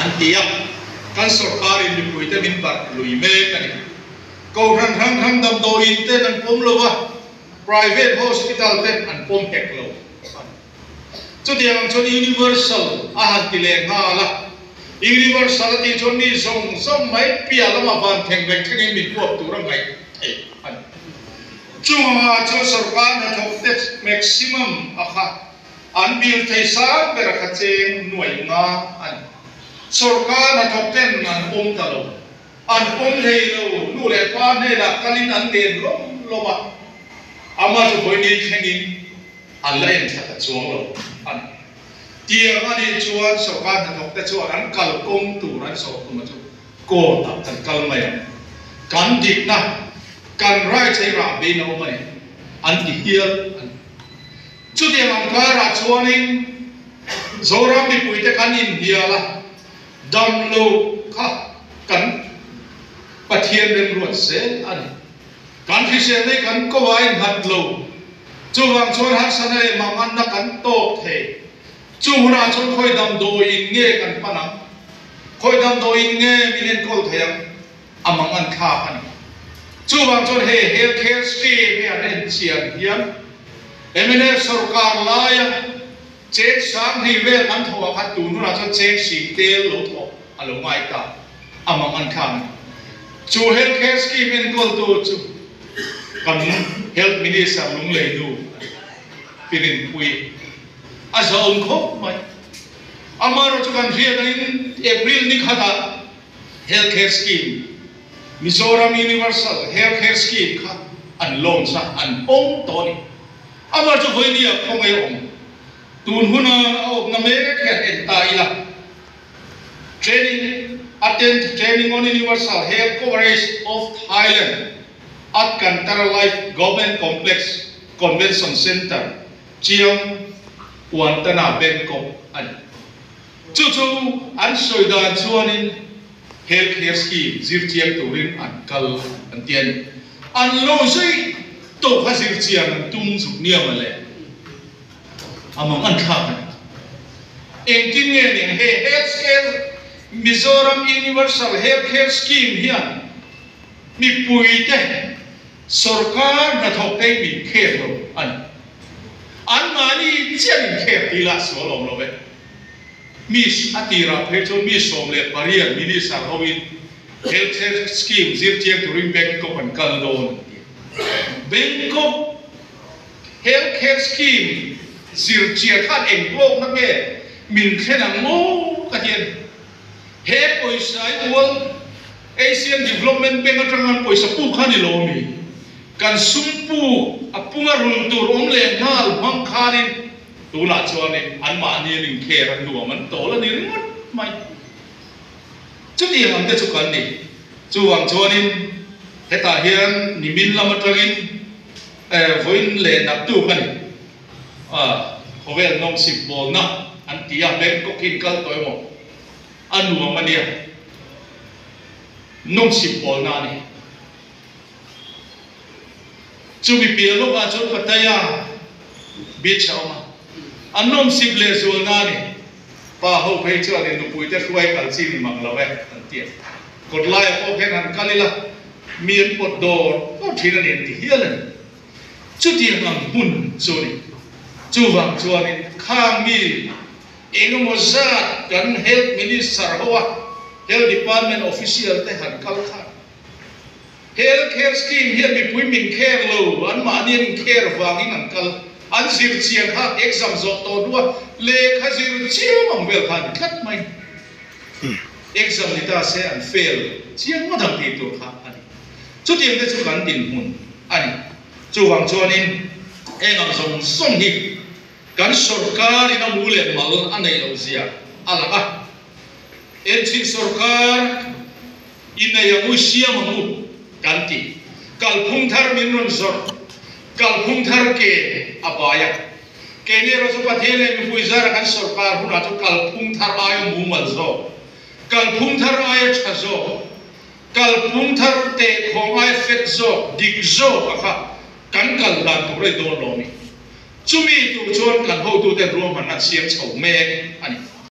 An ti a, kan sorkarin mipuite min barh lui mek a ni. Kohhran hrang hrang damdawiin ten an pawm lo a, private hospital ten an pawm hek lo a ni. Chutiang ang chuan universal a han ti leh nghal a, universal a tih chuan mi zawng zawng mai piah lama van thleng reng thlengin min huap tur a ngaih theih a ni. Chung angah chuan sorkar hnathawk te maximum a kha an bill thei sang ber a kha cheng nuai nga a ni. Sorkar hnathawk ten an pawm ta lo. An pawm hlei lo, nu leh pa hnenah kalin an ngen lawm lawm a, ama chu vawiin thlengin an la en thla ta chuang lo a ni. Tiang a nih chuan sorkar hnathawk te chuan an kalkawng tur an sawh tum a chu court ah kan kal mai ang. Kan dikna, kan rights ei rah bein a awm a ni, an ti hial a ni. Chutiang ang karah chuanin Zoram mipuite kan inhnial a, damlo kha kan Pathian remruat zel a ni. Kan hrisel hi kan ko a innghat lo. Chuvang chuan harsatna leh manganna kan tawk thei. Chu hunah chuan khawi damdawiin nge kan pan ang? Khawi damdawiin nge min enkawl thei ang? A mangan thlak a ni. Chuvang chuan hei health care scheme hi an enchian hian mnf sorkar laia cheng sang hnih vel an thawh ah khan tun hunah chuan cheng sing tel lo thawh a lo ngai ta. A mangan thlak a ni. Chu health care scheme enkawltu chu kan health minister Lunglei nu a ni. Pi Rinpuii a zahawm khawp mai. Amaherawhchu kan hriat angin April ni khatah Health Care Scheme, Mizoram Universal Health Care Scheme kha an launch a, an pawng tawh a ni. Amah chu vawinia khawngaih a awm. Tun huna a awmna mek hian en ta ila, Training, Attend Training on Universal Health Coverage of Thailand at Kantara Life Government Complex Convention Centre, Chiang Wantana, Bangkok a ni. Chu chu an sawi dan chuanin health care scheme zir chiang turin an kal an ti a ni. An lo zui tawk a zir chiang an tum zuk nia mawle. A mang an thlak a ni. Engtin nge ning he health care Mizoram Universal Health Care Scheme hian mipuite sorkar hnathawk te min khek lo a ni. Anmahni chiah min khek tih lah sual awm lo e. Mi a tirah phei chuan mi 18 minister hoin health care scheme zir chiang turin Bangkok an kal dawn an ti a. Bangkok health care scheme zir chian khan eng hlawkna nge min thlen ang maw ka ti a ni. He pawisa hi World Asian Development Bank atanga pawisa puk kha a ni lo ami? Kan sum puk a punga rul tur awm leh nghal hmang khanin tunah chuanin anmahni an inkher a nuam an tawl a ni ringawt mai. Chutiang ang te chu kan ni. Chuvang chuanin hetah hian nimin lam atangin vawiin leh naktuk a ni. Khawvel nawmsip bawlna an ti a, Bangkok hi in kal tawh emaw? A nuam a nia. Nawmsip bawlna a ni. Chumi piah lawkah chuan Pattaya Beach a awm a, a nawmsip lehzualna a ni. Pa ho phei chuan in nupuite hruai kal chi ni mang lo e an ti a. Kawtlaia pawh khian han kal ila mi an pawt dawr dawr thin a ni an ti hial a ni. Chutiang ang hmun chu a ni. Chuvang chuanin khang mi engemaw zat kan Health Minister ho a Health Department official te han kal khan Health Care Scheme hian mipui min care lo, anmahni an care vangin an kal, an zir chiang kha exam zawh tawh hnua lehkha zir chiam ang vel kha a ni tlat mai. Exam ni ta se an fail chiang ngawt ang tih tur kha a ni. Chutiang te chu kan dinhmun a ni. Chuvang chuanin heng ang zawng zawng hi kan sorkarin a mu leh mal a neih loh zia a lang a. Engchin sorkar i nei ang u, siam ang u kan ti. Kalphung thar min rawn zawrh, kalphung thar ke a bai a. Keini erawh chu Pathian leh mipui zara kan sorkar hunah chu kalphung thar aia mumal zawk, kalphung thar aia tha zawk, Kalphung thar teh khawng ai fet zawk, dik zawk a kha kan kal dan tur a ni dawn lo a ni. Chumi tur chuan kan hotuten ruahmanna an siam chho mek a ni.